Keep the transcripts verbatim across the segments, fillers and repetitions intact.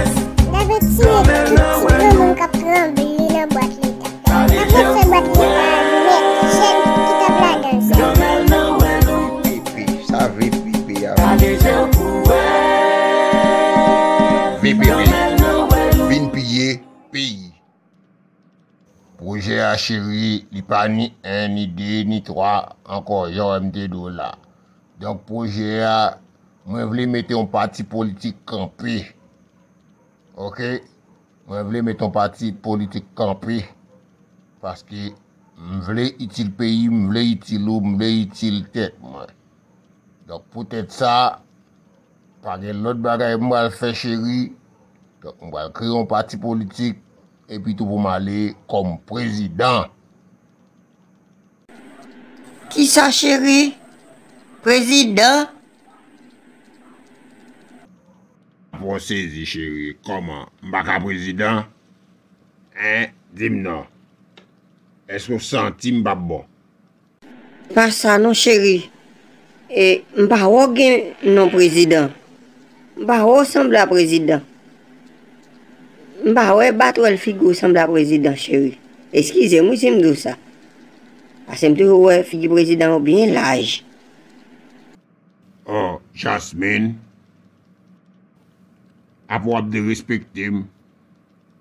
N ap retire tout ti granmoun k ap tranble nan bwat leta. N ap refè bwat leta a nèt, jèn ki t ap ladan l sa. V P, sa V P P a. V P P, vin piye peyi. Pwojè a, cheri, li pa ni en, ni de, ni twa ankò, jan w wè m te di w la. Donk, pwojè a, mwen vle mete yon pati politik kanpe. Oke? Mwen vle mete yon pati politik kanpe. Paske m vle itil peyi m, m vle itil ou, m vle itil tèt mwen. Donk, poutèt sa, pa gen lòt bagay m pral fè, cheri. Donk, m pral kreye yon pati politik, epi tou pou m ale kòm prezidan. Kisa, cheri? Prezidan? Bon, sezi, cheri. Kòman? M pa ka prezidan? Hein? Di m non. Èske w santi m p ap bon? Pa sa non, cheri. E, m pa wè w gen non prezidan. M pa wè w sanble a prezidan. M pa wè batwèl figi w sanble a prezidan, cheri. Eskize m wi si m di w sa. Paske m toujou wè figi prezidan yo byen laj. Oh, Jasmine. Apre w ap derespekte m.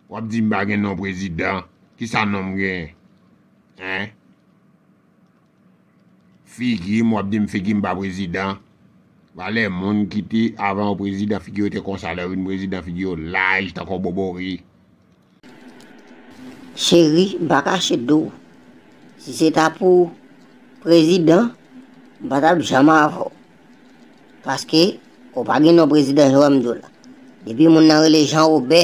W ap di m pa gen non prezidan. Kisa non m genyen? Hein? Figi m, w ap di m figi m pa prezidan. Valè moun ki te avan yo prezidan, figi yo te konsa, lè yo vin prezidan, figi yo laj tankou bobori. Cheri, m pa kache di w. Si se ta pou prezidan, m pa t ap janm avè w. Paske, ou pa gen non prezidan, jan w wè m di w la. Depi moun nan rele Jan Wobè,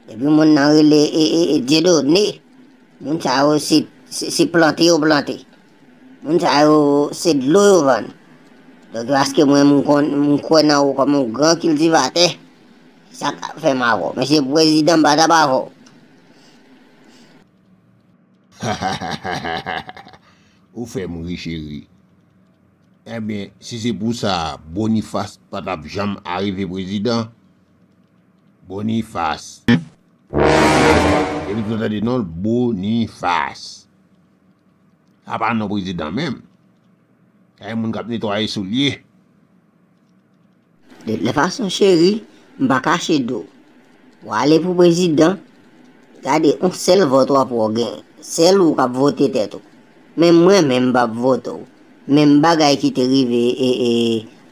depi moun nan rele, e, e, e, Dieudonné, moun sa yo se, se, se plante yo plante. Moun sa yo se dlo yo vann. Donk, paske mwen, m konn, m kwè nan ou kòm yon gran kiltivatè, sa k fè m avè w. Men se prezidan m pa t ap avè w. Ou fè m ri, cheri. Ebyen, si se pou sa, Boniface pa t ap janm arive prezidan. Boniface. Epi tou tande non l, Boniface. Sa pa non prezidan menm. Sa e moun k ap netwaye soulye. De tout lè fason, cheri, m pa kache di w. W ale pou prezidan, gade, yon sèl vòt w ap wè w genyen. Sèl ou k ap vote tèt ou. Men mwen menm, m p ap vote w. Menm bagay ki te rive, e, e,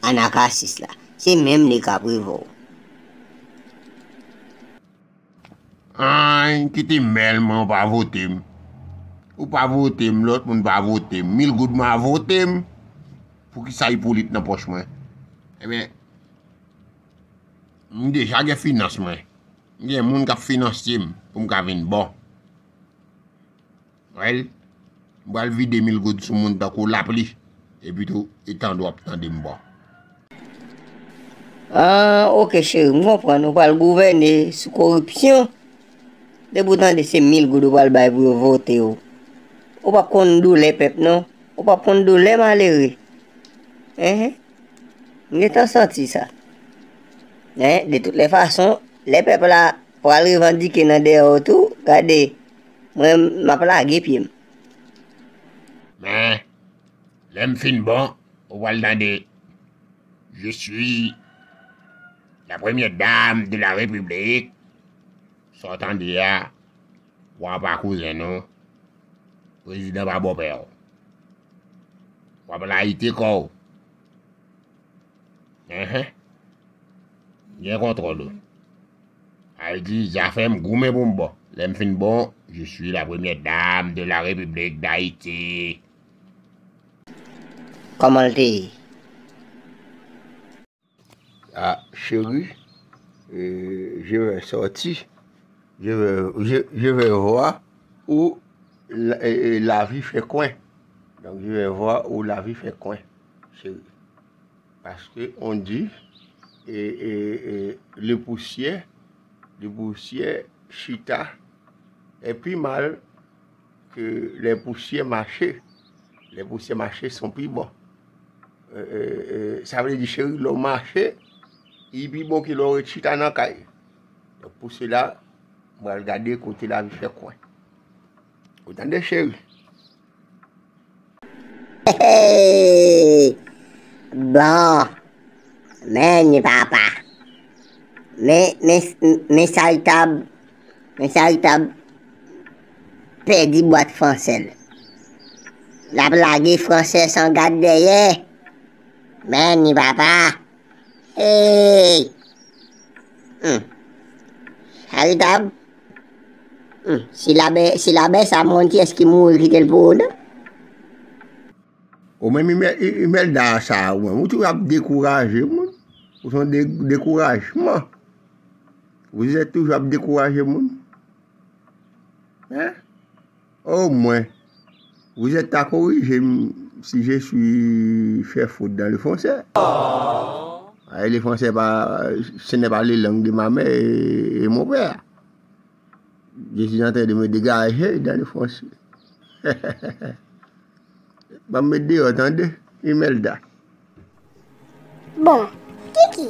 Anakasis la. Se menm li k ap rive w. Ann, kite mèl mwen, ou pa vote m. Ou pa vote m, lòt moun pa vote m. Mil goud mwen a vote m. Poukisa Ipolit nan pòch mwen? Ebyen, m deja gen finans mwen. M gen moun k ap finanse m pou m ka vin bon. Wè l, m pral vide mil goud sou moun tankou lapli. Epi tou, e tande w ap tande m bon. Ah, oke, cheri, m konprann. Ou pral gouvène sou koripsyon. Depi w tande se mil goud ou pral bay pou yo vote w. Ou p ap konn doulè pèp, non. Ou p ap konn doulè malere. Enhen. M gentan santi sa. Men, de tout lè fason, lè pèp la pral revandike nan dèyè w tou, gade, mwen, m ap lage pye m. Men, lè m fin bon, ou pral tande, Je suis la première dame de la République. Sa w tande a, wa pa kouzen nou. Prezidan pa bòpè w. W ap layite kò w. Enhen. Gen kontwòl ou. Sa vle di, zafè m goumen pou m bon. Lè m fin bon, Je suis la première dame de la République d'Haïti. Kòman l te ye? Ah, chérie, euh, je vais sortir. Je vais, je, je vais voir où la, euh, la vie fait coin. Donc, je vais voir où la vie fait coin, chérie. Parce que on dit, et, et, et le poussière, le poussière chita est plus mal que les poussières mâchées. Les poussières mâchées sont plus bons. Euh, euh, euh, sa vle di, cheri, lè w mache, li pi bon ke lè w ret chita nan kay. Donk, pou sela, m pral gade kote lavi fè kwen. Ou tande, cheri? Bon, men ni papa. Men, men, men Charitab, men Charitab pèdi bwat fransè l. L ap lage fransè san gad dèyè. Men ni papa. Hey! Hmm. Charitab. Hmm. Si labè, si labè sa monte, èske mouri kite l pou ou non? Ou menm Imè- I- Imelda sa, ou menm, ou toujou ap dekouraje moun. Ou se yon de- dekourajman. Vous êtes toujours ap dekouraje moun. Hein? Oh, mwen. Vous êtes à corriger m- si je suis fait faute dans le français. Ah, le français, pas, ce n'est pas les langues de ma mère et, et mon père. Je suis en train de me dégager dans le français. Ban m met deyò, tande, Imelda. Bon, Kiki,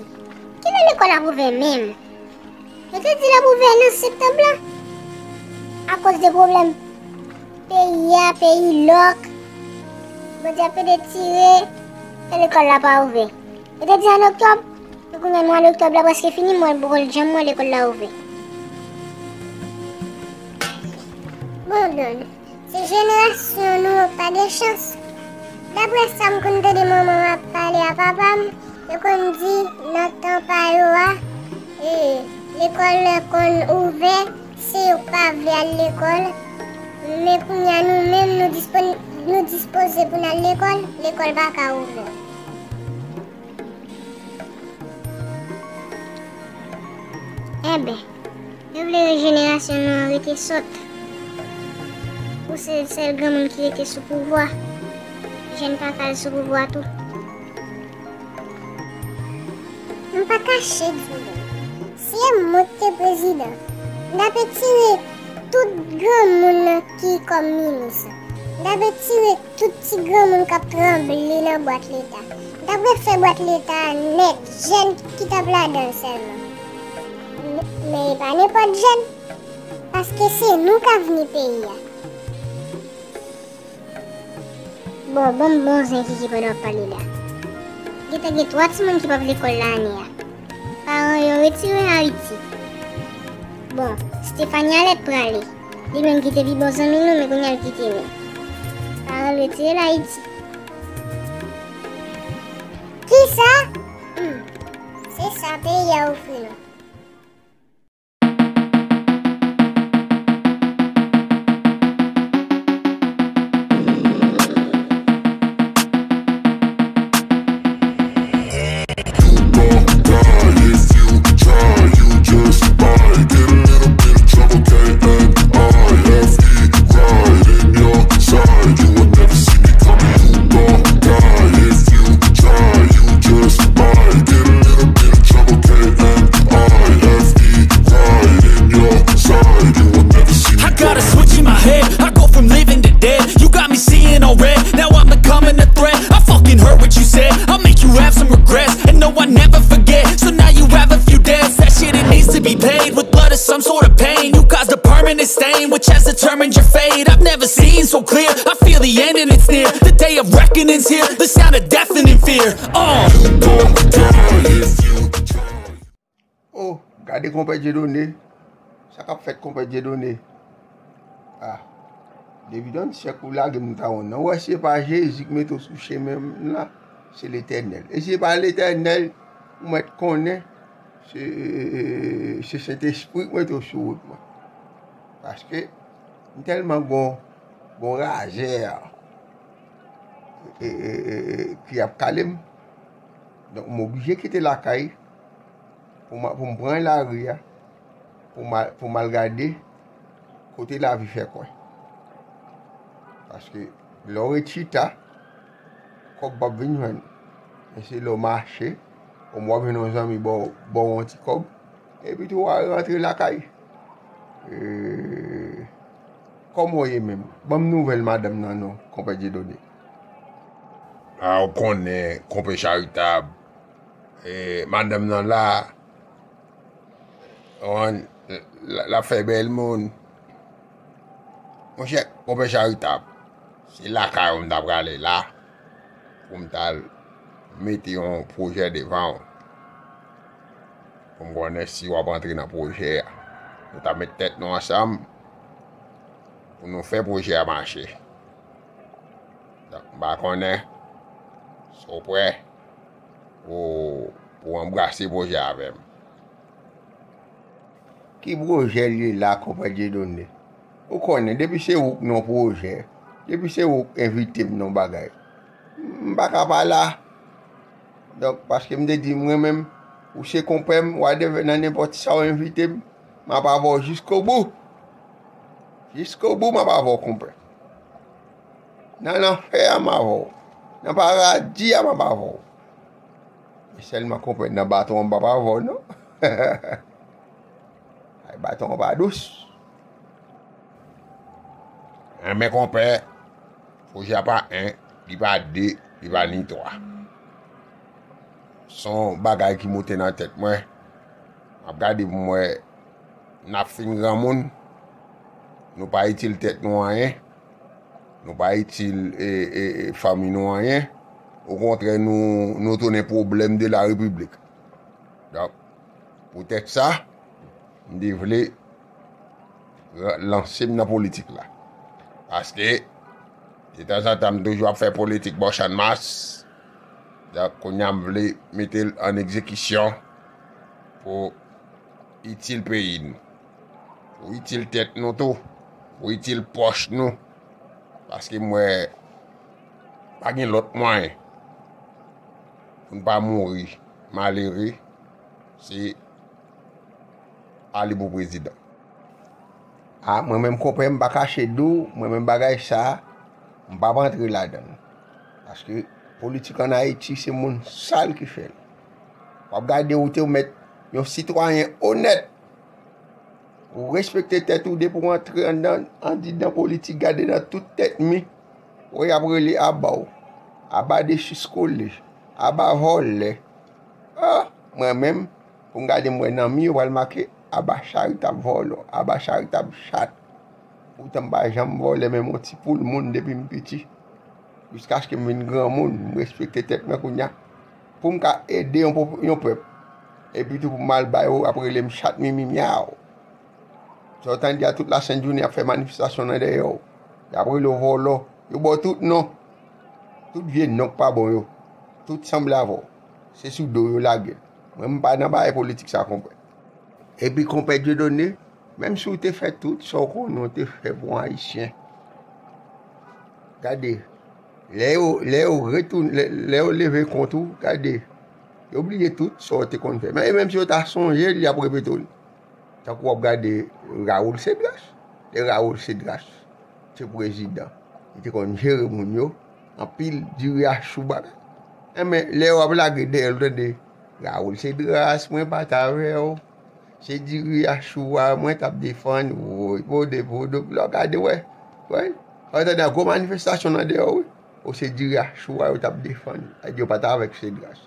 kilè lekòl ap ouvè menm? Yo te di l ap ouvè nan septanm lan. Akoz de pwoblèm peyi a, peyi lòk, Bondye ap pede tire, e lekòl la pa ouvè. Yo te di an oktòb, men kounye a mwa oktòb la prèske fini, mwen poko janm wè lekòl la ouvè. Bon, Don, se jenerasyon nou pa gen chans. Daprè sa m konn tande manman m ap pale a papa m, yo konn di nan tan pa yo a, e, lekòl konn ouvè, se yo k pa vle al lekòl. Men kounye a nou menm, nou dispon- nou dispoze pou n al lekòl, lekòl pa ka ouvè. Enben, yo vle jenerasyon nou an rete sòt. Pou se sèl granmoun ki rete sou pouvwa, jèn pa ka al sou pouvwa tou. M pa kache di nou, si e mwen k te prezidan, m t ap retire tout granmoun ki kòm minis. M t ap retire tout ti granmoun k ap tranble nan bwat leta. M t ap refè bwat leta a nèt, jèn ki t ap ladan l sèlman. Men, men e pa nenpòt jèn, paske se nou k avni peyi a. Bon, bon, bon, zen Kiki pandan w ap pale la. Gentan gen twa timoun ki p ap lekòl la ane a. Paran yo retire Ayiti. Bon, Stefania lèt prale. Li menm ki te pi bon zanmi nou, men kounye a l kite nou. Paran l retire l Ayiti. Kisa? Hmm. Se sa peyi a ofri nou. I got a switch in my head. I go from living to dead. You got me seeing all red. Now I'm becoming a threat. I fucking heard what you said. I'll make you have some regrets. And no, I never forget. So now you have a few debts. That shit, it needs to be paid with blood or some sort of pain. You caused a permanent stain, which has determined your fate. I've never seen so clear. I feel the end and it's near. The day of reckoning's here. The sound of deafening fear. Uh. Oh, gade Konpè Dieudonné. Sa k ap fèt, Konpè Dieudonné? Ah, depi nan syèk ou lage m nan tawon nan. Ou wè, si se pa Jezi k mete w sou chemen m la, se Letènèl. E si se pa Letènèl, ou mèt konnen, se, se Sentespri k mete w sou wout mwen. Paske, M tèlman gon gon razè e, e, e, e, ki ap kale m. Donk, m oblije kite lakay pou m, pou m pran lari a, pou m al, pou m al gade kote lavi fè kwè. Paske lè w ret chita, kòb p ap vin jwenn. Men se lè w mache, omwen w ap jwenn yon zanmi ba w, ba w yon ti kòb, epi tou w al rantre lakay. E, kòman w ye menm? Ban m nouvèl madanm nan non, konpè Dieudonné. A, ou konnen, konpè Charitab, e, madanm nan la, konprann, l, l, l ap fè bèl moun. Monchè, konpè Charitab, se lakay ou m ta prale la, pou m t al mete yon pwojè devan w. Pou m konnen si w ap antre nan pwojè a. Nou ta met tèt nou ansanm pou nou fè pwojè a mache. Donk, m pa konnen si w prè pou, pou w anbrase pwojè avè m. Ki pwojè l ye la, konpè Dieudonné? Ou konnen, depi se ou k nan pwojè, depi se ou k envite m nan bagay, m pa ka pa la. Donk, paske m te di, mwen menm, ou se konpè m, whatever, nan nenpòt sa w envite m, m ap avè w jiskobou. Jiskobou, m ap avè w, konpè. Nan lanfè a, m avè w. Nan paradi a, m ap avè w. Men sèlman, konpè, nan baton an, m p ap avè w, non. Ay, baton an pa dous. Enben, konpè, pwojè a pa en, li pa de, li pa ni twa. Se yon bagay ki moute nan tèt mwen. M ap gade pou m wè, n ap fin granmoun, nou pa itil tèt nou anyen, nou pa itil, e, e, e, fanmi nou anyen. Okontrè, nou, nou tounen pwoblèm de la repiblik. Donk, poutèt sa, m te vle ra-, lanse m nan politik la. Paske, detanzantan, m toujou ap fè politik bò Channmas. Donk, kounye a, m vle mete l an egzekisyon pou itil peyi nou. Pou itil tèt nou tou. Pou itil pòch nou. Paske m wè pa gen lòt mwayen pou n pa mouri malere, se ale pou prezidan. A, mwen menm, konpè, m pa kache di w, mwen menm, bagay sa, m p ap antre ladan l. Paske politik ann Ayiti, se moun sal ki fè l. W ap gade, ou te mèt yon sitwayen onèt. Ou respekte tèt ou, depi w antre anndan, andidan politik, gade nan tout tèt mi, w ap rele aba w. Aba de chis kole, aba vòlè. Ah, mwen menm, pou m gade, m wè nan mi yo pral make aba Charitab vòlò, aba Charitab chat. Poutan m pa janm vòlè menm yon ti poul moun depi m piti. Jiskaske m vin granmoun, m respekte tèt mwen kounye a. Pou m ka ede yon pop-, yon pèp, epi tou pou m al ba yo, ap rele m chat mimi myaw. Sa w tande a, tout lasent jounen y ap fè manifestasyon nan dèyè w. Y ap rele w vòlò. Yo ba w tout non. Tout vye non k pa bon yo. Tout sanble avè w. Se sou do w yo lage l. Mwen, m pa nan bagay politik sa, konpè. Epi, konpè Dieudonné, menm si w te fè tout sa w konnen w te fè pou Ayisyen, gade, lè yo, lè yo retounen, lè, lè yo leve kont ou, gade, yo bliye tout sa w te konn fè. Men, e menm si yo ta sonje l, y ap repete w li. Tankou w ap gade Raoul Cédras. Lè Raoul Cédras te prezidan, li te konn jere moun yo, anpil diri a chou bagay. Enben, lè w ap lage dèyè l, ou tande, Raoul Cédras, mwen pa t avè w. Se diri a chou a mwen t ap defann. Woy, pode, pode, lè w gade, wè. Wè. Ou tande gwo manifestasyon nan dèyè w, wi. Ou se diri a chou a yo t ap defann. Yo pa t avèk Cédras.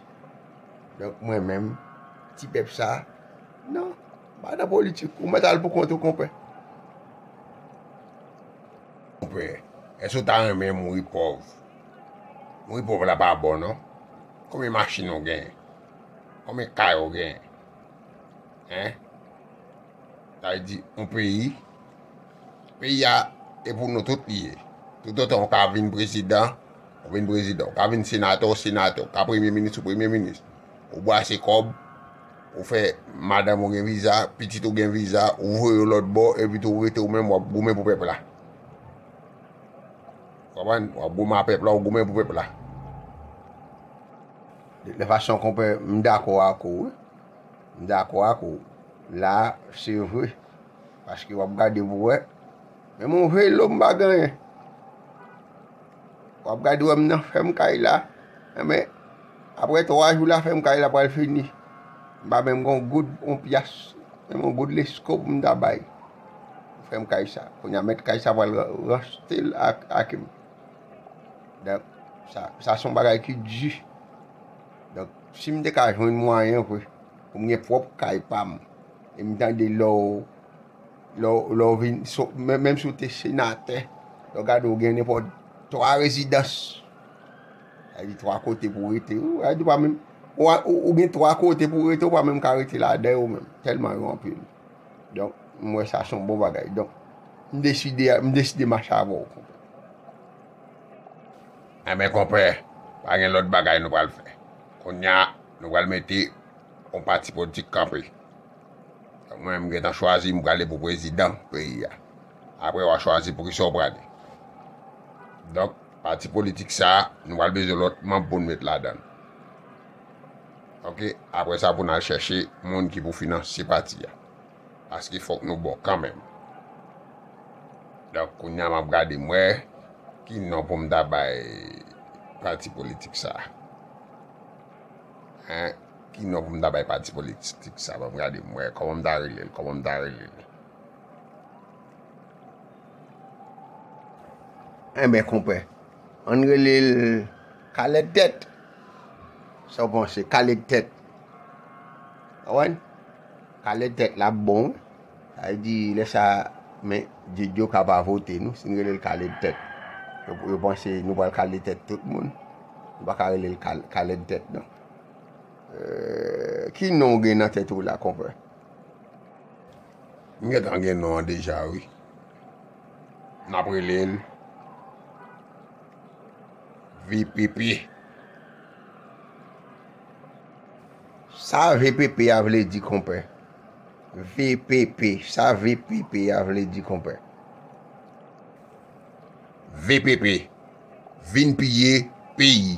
Donk, mwen menm, ti pèp sa, non, m pa nan politik. Ou mèt al pou kont ou, konpè. Konpè, èske w ta renmen mouri pòv? Mouri pòv la pa bon, non. Konbyen machin ou genyen? Konbyen kay ou genyen? Hein? Sa vle di, yon peyi, peyi a, e pou nou tout li ye. Toutotan w ka vin prezidan, ou vin prezidan. W ka vin senatè, w senatè. W ka premye minis, ou premye minis. Ou brase kòb, ou fè madanm ou gen viza, pitit ou gen viza, ou voye yo lòt bò, epi tou ou rete ou menm, w ap goumen pou pèp la. Konprann? W ap goumen a pèp la, w goumen pou pèp la. De lè fason, konpè, m dakò ak ou, wi. M dakò ak ou. La, se vre. Paske w ap gade pou wè. Menm yon velo m pa genyen. W ap gade wè m nan fèm kay la. Enben, apre twa jou la, fèm kay la pral fini. M pa menm gen yon goud, yon pyas. Menm yon goud lesko pou m ta bay. Fèm kay sa. Kounye a, mèt kay sa pral ra-, rachte l ak, ak m. Donk, sa, sa se yon bagay ki di. Donk, si m te ka jwenn mwayen vre, pou m gen pwòp kay pa m, e m tande lè w, lè w, lè w vin, so, men-, menm si w te senatè, lè w gade w gen nenpòt twa rezidans, sa vle di twa kote pou w rete. Ou, sa vle di w pa menm, ou, ou, ou gen twa kote pou w rete, ou pa menm ka rete ladan yo menm, tèlman yo anpil. Donk, m wè sa se yon bon bagay. Donk, m deside, m deside mache avè w, konpè. Enben, konpè, pa gen lòt bagay nou pral fè. Kounye a, nou pral mete yon pati politik kanpe. Donk, mwen, m gentan chwazi, m prale pou prezidan peyi a. Apre, w a chwazi pou kisa w prale. Donk, pati politik sa a, nou pral bezwen lòt manm pou n met ladan l. Oke, apre sa, pou n al chèche moun ki pou finanse pati a. Paske fòk nou bon kanmenm. Donk, kounye a m ap gade m wè ki non pou m ta bay pati politik sa. Hein? Ki non pou m ta bay pati politik sa? Ban m gade m wè kòman m ta rele l, kòman m ta rele l. Enben, konpè, ann rele l Kalèt Tèt. Sa w panse? Kalèt Tèt. Konprann? Kalèt Tèt la bon, wi. Sa vle di, lè sa, men, Djedjo ka pa vote nou, si n rele l Kalèt Tèt. Yo, yo panse nou pral kale tèt tout moun. Nou pa ka rele l Kal-, Kalèt Tèt, non. Euh, ki non w gen nan tèt ou la, konpè? M gentan gen non an deja, wi. N ap rele l V P P. Sa V P P a vle di, konpè? V P P, sa V P P a vle di, konpè? V P P, vin piye peyi.